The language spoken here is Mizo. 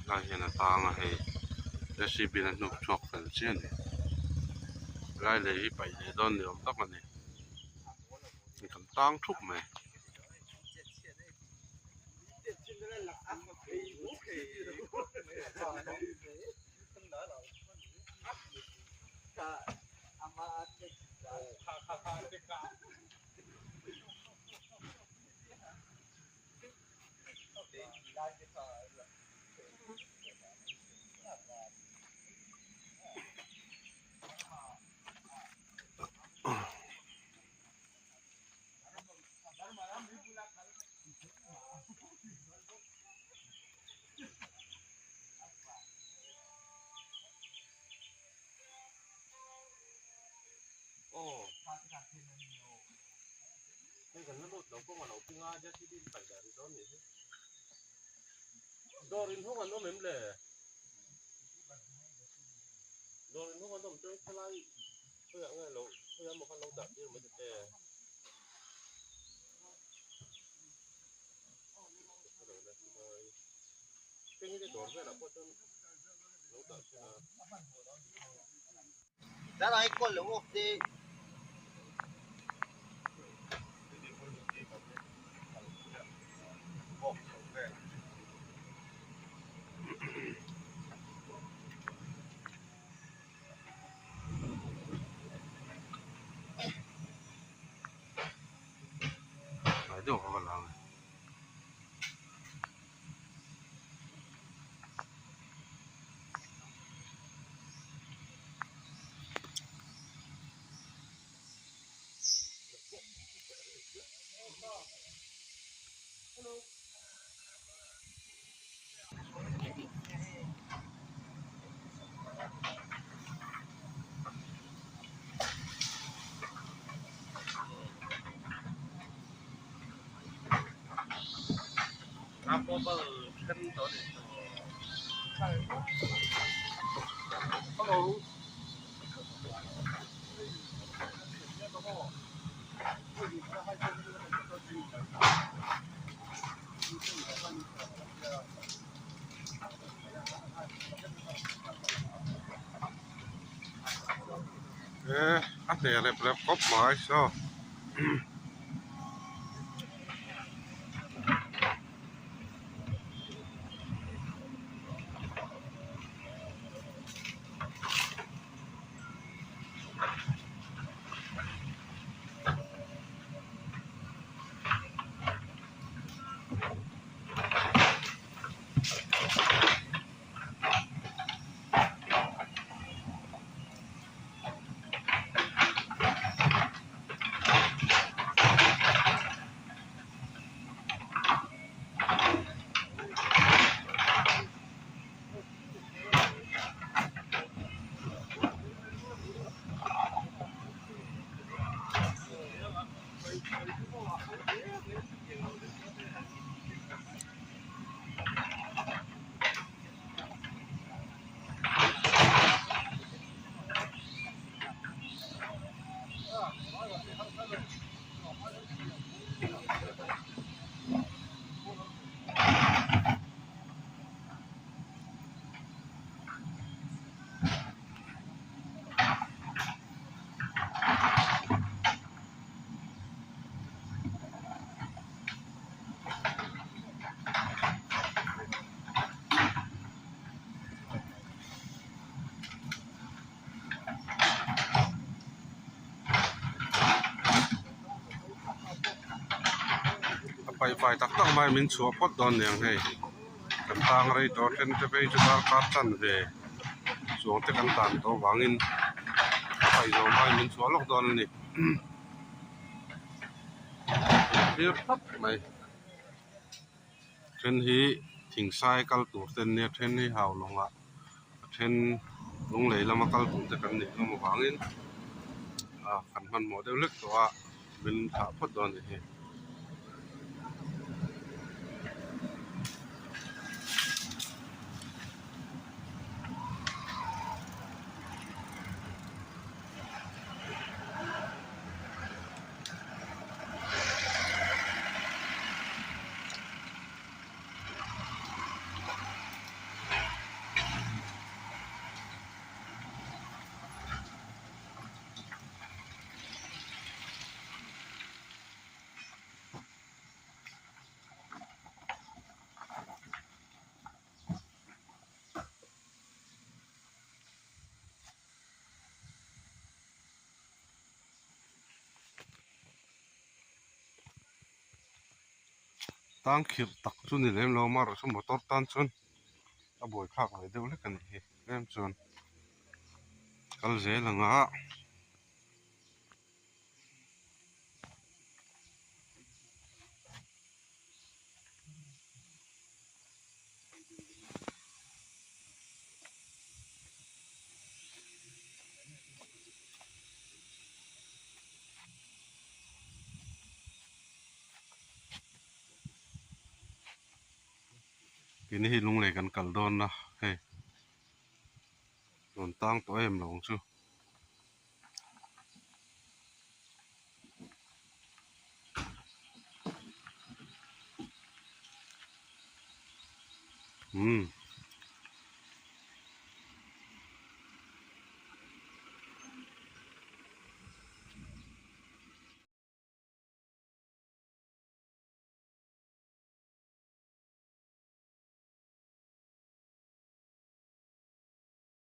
Helai hian a tang a hei J C B in a hnuk chhuak fel chiah a ni helai lei hi paih leh dawn ni awm tak a ni kan tang thup mai. Dawr in hawng an awm em le? Dawr in hawng an awm chuan khalai khawiah nge lo khawiah emaw khan lo dah tir mai ta che. Keng dawr velah pawh chuan lo dah thin a. He a hne rep rep khawp mai saw. A paih fai tak tak mai min chhuah phawt dawn niang hei kan tang rei tawh a then te phei chu darkar chan ve chuang te kan tan tawh avangin a paih zawh hmain min chhuah lawk dawn a ni thlir thlap mai then hi thing sai kal tur te an nia then hi hau lawngah a then lunglei lama kal tur te kan nih hlawm avangin ah kan hmanhmawh deuh hlek tawh a min thlah phawt dawn a ni hi. Tang khirh tak chu ni lem lo amaherawh chu motor tan chuan a buai thlak ve deuh hlek a nih hi tlem chuan kal zel ang a. Tihna hi lunglei kan kal dawn a hei rawn tang tawh em lo ang chu. Umm.